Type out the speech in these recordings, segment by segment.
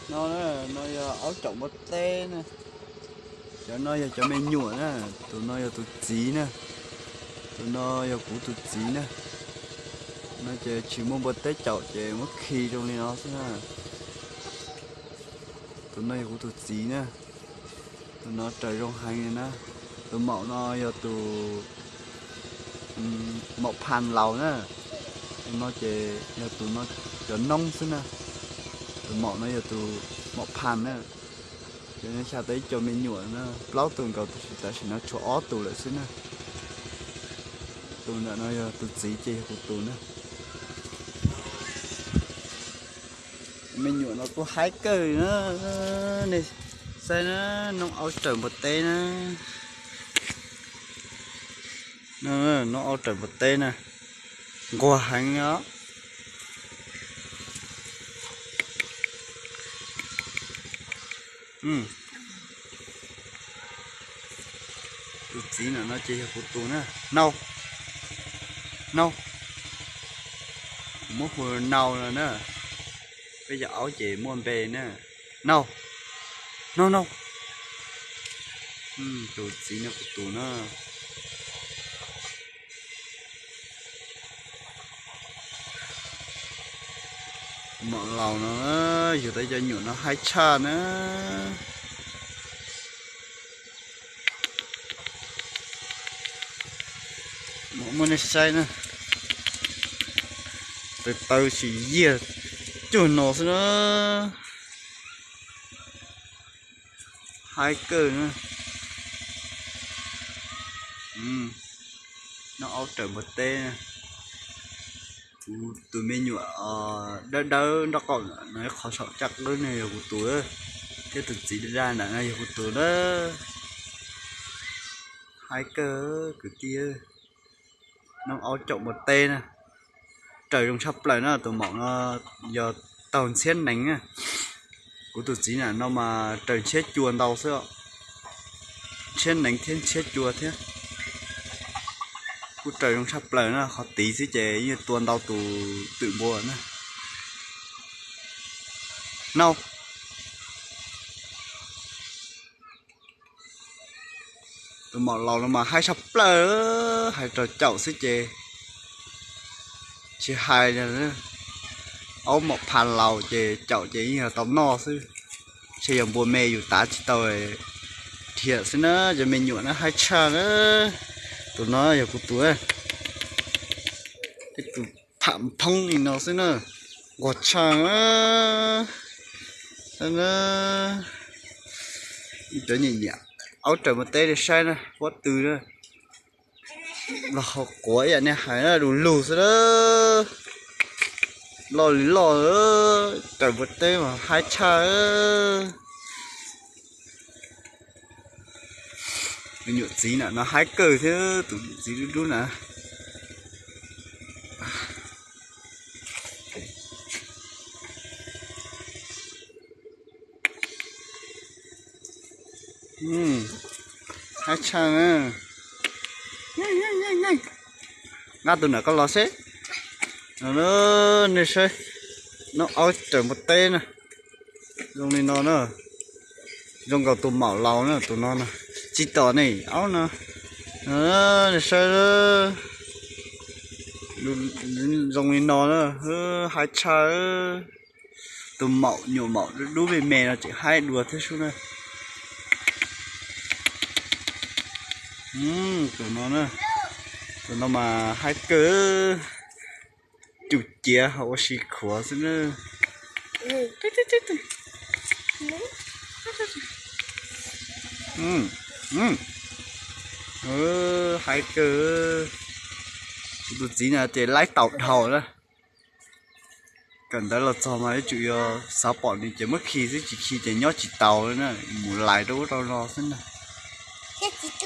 No, no yog aub caum npua teb na. Cov no yog cov me nyuam na. Tus no yog tus txiv na. Tus no yog kuv tus txiv na. No ces tsis muaj npua teb caum ces muab khi zoo li no xwb na. Tus no yog kuv tus txiv na. Tus no raws zoo heev li na. Tus maum no yog tus maum phas laus na. Tus no ces yog tus no cov noob xwb na. Tus maum no yog tus maum phas na. Ces xya tau ib co me nyuam na, plaub tug nkaus tab sis tam sim no tshuav ob tug lawm xwb na. Tus ntawm no yog tus txiv ces yog kuv tus na. Me nyuam no kuj haib kawg na. Nej saib na, noob aub raws npua teb na. Noob aub raws npua teb na, nquag heev os. Tus txiv no ces yog kuv tus na. Nau, nau, muab hu nau no na. Peb cov aub ces muaj npe na. Nau, nau, nau. Tus txiv no kuv tus na. Maum laus no, yug tau cov nyuam no haib tshaj na. Muab nej saib na, taw taw tsis yiag cuag no xwb na. Haib kawg na. Noob aub raws npua teb. Kuv tus me nyuam dawb dawb nraub qaum no, ib qho saum caj qwb no yog kuv tus, thiab tus txiv daj daj ntawm no yog kuv tus na. Haib kawg kwv tij. Noob aub caum npua teb na, raws zoo tshaj plaws na. Tus maum no yog taug ntshiab nees na. Kuv tus txiv na no mas raws ntshiab cua ntau xwb, ntshiab nees thiab ntshiab cua thiab. Kuj raws zoo tshaj plaws na, qhov tid xwb ces yeej tua ntau tus twm npua na. Nau, tus maum laus no mas haib tshaj plaws, hais raws caum xwb ces tsis hais li. Aub maum phas laus ces caum ces yeej yog tau noj xwb, ntshe yog npua me yus tav tsis tau, dhia xwb na. Cov me nyuam na haib tshaj na. Tus no yog kuv tus, ib tus tham phoob li no xwb na, nquag tshaj na. Cov nyiam nyiam aub raws npua teb li saib na, pob tw na, los ho quav ib yam nej hais na, du lug xwb na. Loj li loj, raws npua teb mas haib tshaj. Tus nyuam txiv na no haib kawg thiab, tus nyuam txiv dub dub na. Haib tshaj na. Nqa tus ntawm koj los seb. Nej saib, noob aub raws npua teb na, zoo li no na, zoo nkaus tus maum laus na, tus no na, tsis tom ne aub no. Nej saib, zoo li no na, haib tshaj. Tus maum nyuam maum dub dub me me no tseem haib dua thiab sub na. Tus no, tus no mas haib kawg, cum ciav ho ua si khuav xwb na. Haib kawg. Kuv tus txiv no ces laib taus dhau na. Kawm ntawv los txog mas yuav tsum yog xav pom nws ces muab khi xwb, tsis khi ces nyob tsis taus li na, mus lais rau ub rau no xwb na.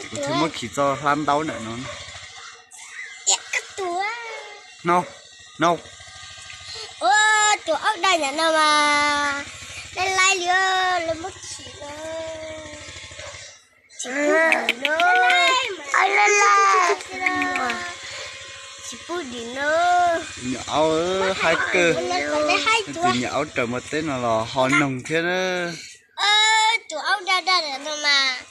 Kuv thiaj muab khi txoj hlab ntaub ntawm no. No, no. Ua, tus aub daj ntawm no mas, laib laib li, lawv muab khi no. Tsis pub Tus niam aub haib kawg, tus niam aub raws mus teb no los ho noog thiab na. Tus aub daj daj no mas,